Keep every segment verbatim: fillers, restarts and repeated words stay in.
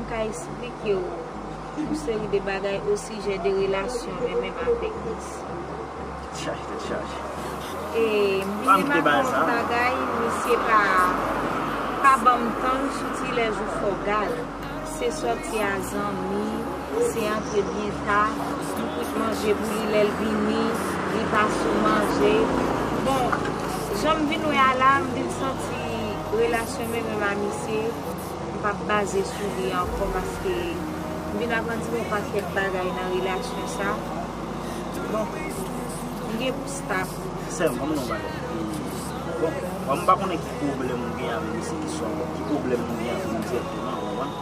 Ka eksplike w yon seri de bagay osijè de relasyon mwen menm avèk misye. Chaje tèt chaje. E m vin remak yon bagay, misye pa, pa ban m tan, l soti lè jou fògay. Se sòti a zanmi, se antre byen ta, m kwit manje pou li lè l vini, li pa sou manje. Bon, jan m vin wè a la, m vin santi relasyon mwen menm a misye, m p ap baze sou li ankò paske m vin aprann yon pakèt bagay nan relasyon sa. Bon, m gen pou stop. Sè m, ban m yon bagay. Bon, bon, m pa konnen ki pwoblèm ou gen avèk misye, ki swa ki pwoblèm ou gen avèk li dirèkteman, ou konprann?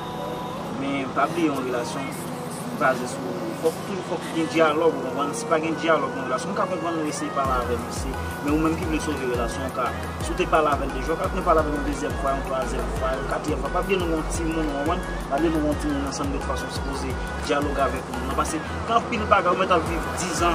Men pa bliye yon relasyon baze sou, fòk toujou, fòk gen dyalòg, ou konprann? Si pa gen dyalòg nan relasyon, m ka konprann ou eseye pale avè misye, men ou menm ki vle sove relasyon an, ka, si w te pale avè l deja, w ka tounen pale avè l yon dezyèm fwa, yon twazyèm fwa, yon katriyèm fwa. Pa bliye nou gen yon timoun, ou konprann? Pa bliye nou gen yon timoun ansanm, de tout fason, w sipoze dyaloge avèk moun nan. Paske gen anpil bagay, ou mèt ap viv dizan,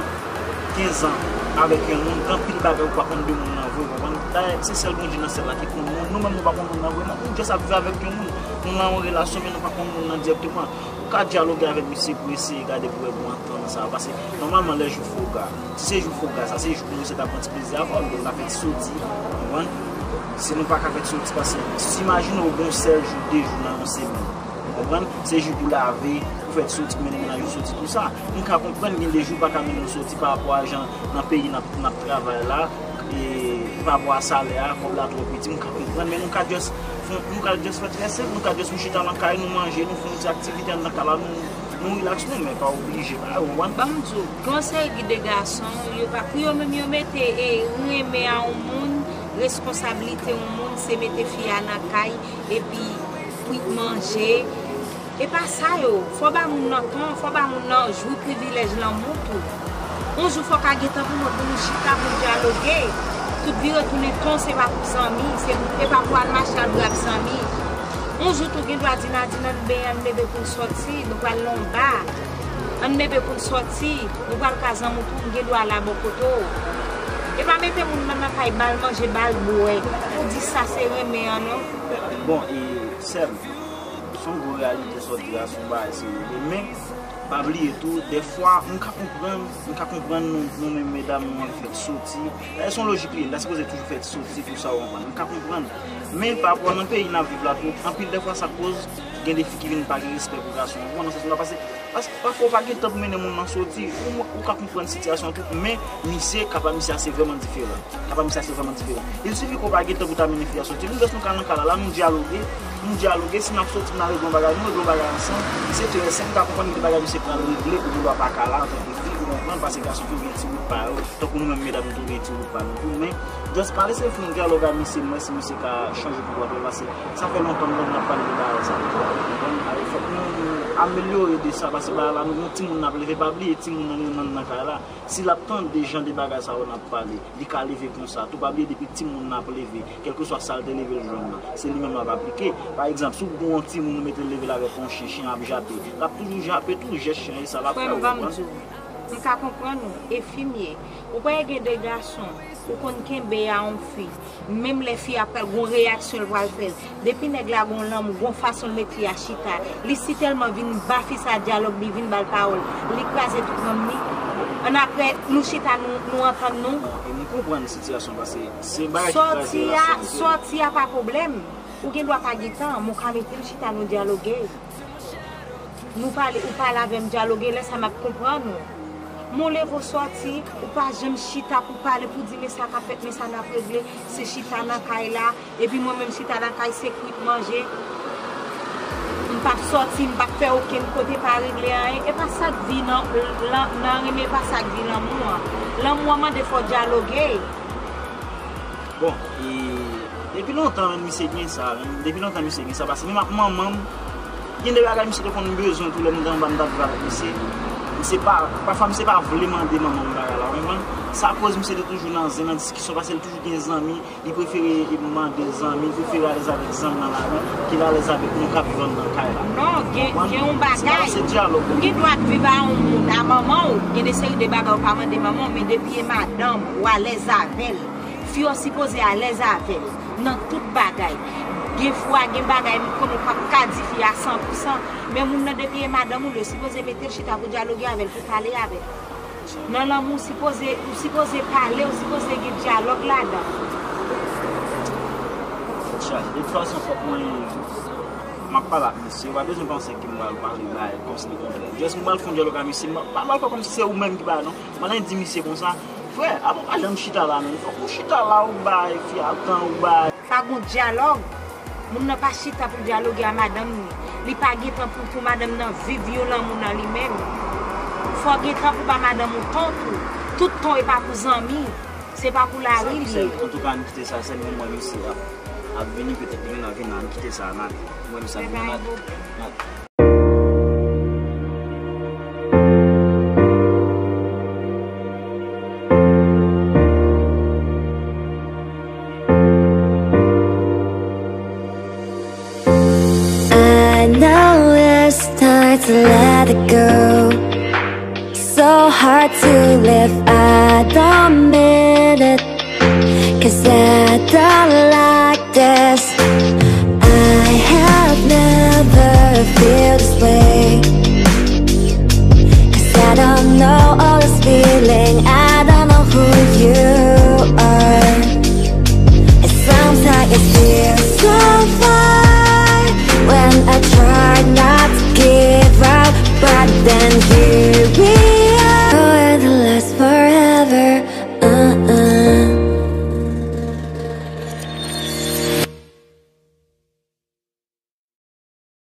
kenzan avèk yon moun, gen anpil bagay ou pa konn de moun nan vre, ou konprann? Dayè, se sèl Bondye nan syèl la ki konn moun. Nou menm, nou pa konn moun nan vrèman. Nou just ap viv avèk yon moun. Nou nan yon relasyon, men nou pa konn moun nan dirèkteman. Ou ka dyaloge avèk misye pou eseye gade pou wè pou antann sa. Paske, nòmalman, lè jou fògay, si se jou fògay, sa se jou pou misye ta pran ti plezi avè w, nou ta fè ti soti, ou konprann? Si nou pa ka fè ti soti, paske, si imajine w gen yon sèl jou, de jou nan yon semèn, ou konprann? Se jou pou lave, pou fè ti soti, pou mennen mennaj ou soti, tou sa. M ka konprann gen de jou pa ka mennen w soti pa rapò a jan nan peyi n ap, n ap travay la, e pa rapò a salè a, kòb la twò piti, m ka konprann, men nou ka just fè, nou ka just fè trè senp, nou ka just nou chita nan kay, nou manje, nou fè yon ti aktivite anndan kay la, nou, nou relax nou, men pa oblije, pa, ou konprann? Ban m di w, gen yon seri de gason, yo pa, pou yo menm yo mete, e, renmen a yon moun, reskonsablite yon moun, se mete fi a nan kay, epi kwit manje. E pa sa yo, fò ba moun nan tan, fò ba moun nan jwi privilèj lanmou tou. Yon jou fò ka gen tan pou nou, pou nou chita, pou nou dyaloge. Tout vire tounen tan se pa pou zanmi, se, e pa pou al mache al bra ak zanmi. Yon jou tou gen dwa di Nadine, ann benyen, ann bebe pou n sòti, nou pral nan yon ba. Ann bebe pou n sòti, nou pral ka zanmi w tou, m gen dwa la bò kote w. E pa mete moun nan nan kay, ba l manje, ba l bwè. Pou di sa se renmen an non. Bon, e sè m, se yon gwo reyalite sa w di a, se yon bagay serye. Men, pa bliye tou, dèfwa, m ka konprann, m ka konprann nou, nou menm medam, nou anvi fè ti soti. Dayè, se yon lojik li ye, n ta sipoze toujou fè ti soti pou sa w konprann. M ka konprann. Men, pa rapò nan peyi n ap viv la tou, anpil dèfwa sa k koz gen de fi ki vin pa gen respè pou gason. Ou konprann nan sans mwen la, paske Paske pafwa ou pa gen tan pou mennen moun nan soti. Ou, ou ka konprann sitiyasyon an tou, men misye, ka pa misye a se vrèman diferan. Ka pa misye a se vrèman diferan. Il sifi ke w pa gen tan pou ta mennen fi a soti. Nou jis nou ka nan kay la, la nou dyaloge, nou dyaloge, si n ap soti, n a regle yon bagay, nou regle yon bagay ansanm. Se trè senp, m ka konprann gen de bagay misye pral regle, ou gen dwa pa ka la antanke fi, ou konprann, paske gason tou gen ti wout pa yo. Tankou nou menm medam nou tou gen ti wout pa nou tou, men just pa lese fè yon dyalòg a misye, m wè si misye ka chanje konpòtman l, paske sa fè lontan m konn ap pale de bagay sa deja, ou konprann? Alò, fòk nou amelyore de sa, paske bagay la, nou gen yon timoun n ap leve, pa bliye timoun nan yo nan, nan kay la. Si l ap tande jan de bagay sa yo n ap pale, li ka leve konsa tou, pa bliye depi timoun n ap leve, kèlkeswa sa l te leve l jwenn nan, se li menm l ap aplike. Pa egzanp, si w gen yon timoun ou mete l leve l avèk yon chen, chen ap jape, l ap toujou jape tou, jès chen e sa l ap fè, ou konprann? M ka konprann ou, enfimye. Ou pa gen de gason, ou konn kenbe a yon fi. Menm lè fi a pral gon reyaksyon l pral fè l. Depi nèg la gon lanmou, gon fason l met fi a chita. Li sitèlman vin ba fi sa dyalòg, li vin ba l pawòl. Li kraze tout nanm li. Annapre, nou chita, nou, nou antann nou. Bon, e m konprann sitiyasyon paske se bagay ki kraze relasyon. Sòti a, sòti a pa pwoblèm. Ou gen dwa pa gen tan, men w ka mete m chita, nou dyaloge. Nou pale, ou pale avè m, dyaloge, lè sa m ap konprann ou. Men w leve w sòti, ou pa janm chita pou pale, pou di men sa k ap fèt, men sa n ap regle, se chita nan kay la, epi mwen menm chita nan kay, se kwit manje. M p ap sòti, m p ap fè okenn kote, pa regle anyen. E pa sa k vi nan, nan, nan renmen, e pa sa k vi lanmou an. Lanmou an mande fò w dyaloge. Bon, e depi lontan, menm, misye gen sa, menm. Depi lontan, misye gen sa. Paske menm ak manman m, gen de bagay misye te konn bezwen tou lè m te anba, m t ap viv avèk misye. Misye pa, pafwa, misye pa vle mande manman m bagay la, ou konprann? Sa koz misye te toujou nan zen, nan diskisyon, paske l toujou gen zanmi, li prefere mande zanmi, li prefere alèz avèk zanmi nan lari, ke l alèz avèk nou k ap viv anndan kay la. Non, gen, gen yon bagay. Ou gen dwa ap viv a yon moun, a manman w, gen de seri de bagay ou pa mande manman w, men depi e madanm ou alèz avè l, fi yo sipoze alèz avè l nan tout bagay. Gen fwa, gen bagay, m konnen w p ap ka di fi a san pou san, men moun nan depi e madanm ou, li sipoze mete l chita pou dyaloge avè l, pou pale avè l. Nan lanmou, ou sipoze, ou sipoze pale, ou sipoze gen dyalòg ladan. Chak, de tout fason, fòk mwen, m ap pale ak misye, ou pa bezwen panse ke m pral pale bagay kòmsi li kontrè. Just m pral fè yon dyalòg ak misye, m pa pral fè kòmsi se ou menm ki pale, non. M pral di misye konsa, frè, apa w pa janm chita la, non. Fòk ou chita la, ou bay fi a tan, ou bay. Pa gon dyalòg. Moun nan pa chita pou dyaloge a madanm ni. Li pa gen tan pou, pou madanm nan viv yon lanmou nan li menm. Fò gen tan pou ba madanm ou tan tou. Tout tan e pa pou zanmi. Se pa pou lari li ye. Antouka, ann kite sa, sèl mwen, mwen, misye ap, ap vini, petèt li menm ap vin la, ann kite sa, n ale. Mwen, misye ap vin, n ale. N ale. I know it's time to let it go. So hard to live, I don't mean it. Cause I don't like this. I have never felt this way. Cause I don't know all this feeling. I don't know who you are. And sometimes it feels so far when I try not to give up. But then here we are. Oh, it'll last forever.